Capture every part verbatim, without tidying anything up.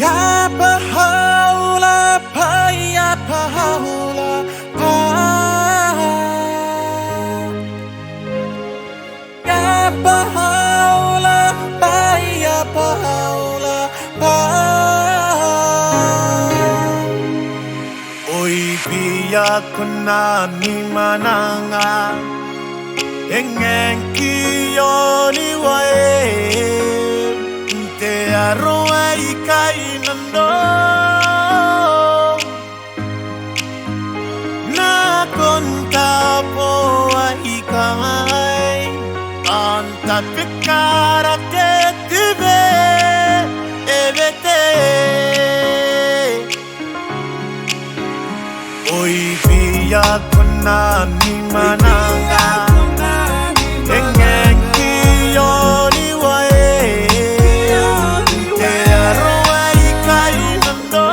Ia bahaula ba, ia bahaula ba. Ia bahaula ba, ia bahaula ba. Oi bia kona ni mananga, e ngae ngke i aon wae, n te aro ae i kainnano. Nakon taabo aika ngai, ao n tabekarake te Betebete. Oi bia kona ni mananga, e ngae ngke i aon wae, n te aro ae i kainnano.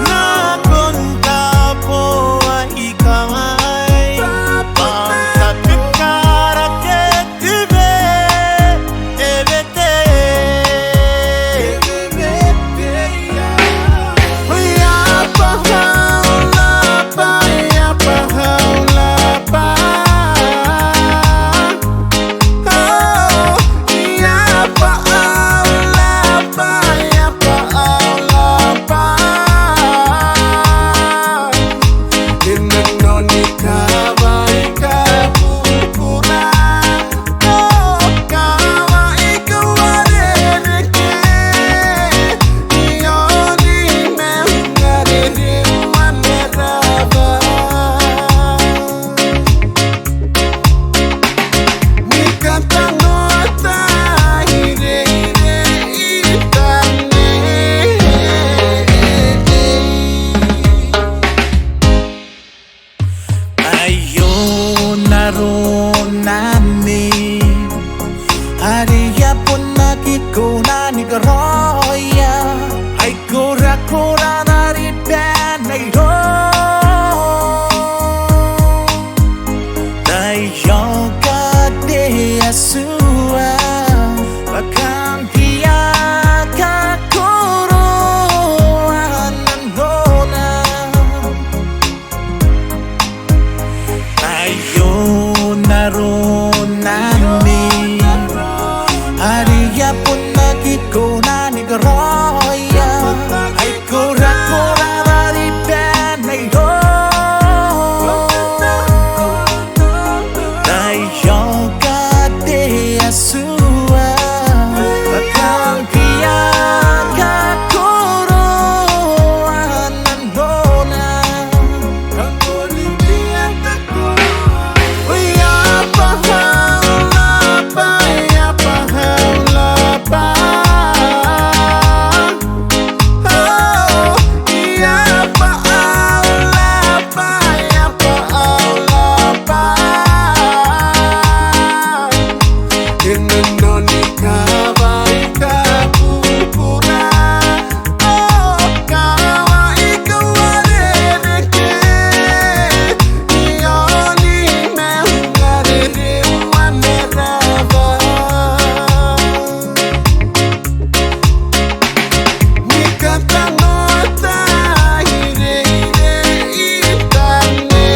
Nakon taabo aika ngai, ao n tabekarake te Betebete. Ia bahaula ba, ia bahaula ba. Oh, ia bahaula ba, ia bahaula ba. E nano ni kawai kabubura, o kawai kauarereke, i aoni maungarere, uameraba. Ni katanoata ireirei i tane. Aio n aron anne, are e a bon aki kona ni karaoia, ai korakora rariban aio. Taiaoka te Atua, bwa kam bia kakoroa nanona. Aio n aron anne, are e a bon aki kona ni karaoia, ai korakora rariban aio. Taiaoka te Atua, bwa kam bia kakoroa nanona. Ia bahaula ba, ia bahaula ba. Oh, ia bahaula ba, ia bahaula ba. E nano ni kawai kabubura, o kawai kauarereke, i aoni maungarere, uameraba. Ni katanoata ireirei i tane.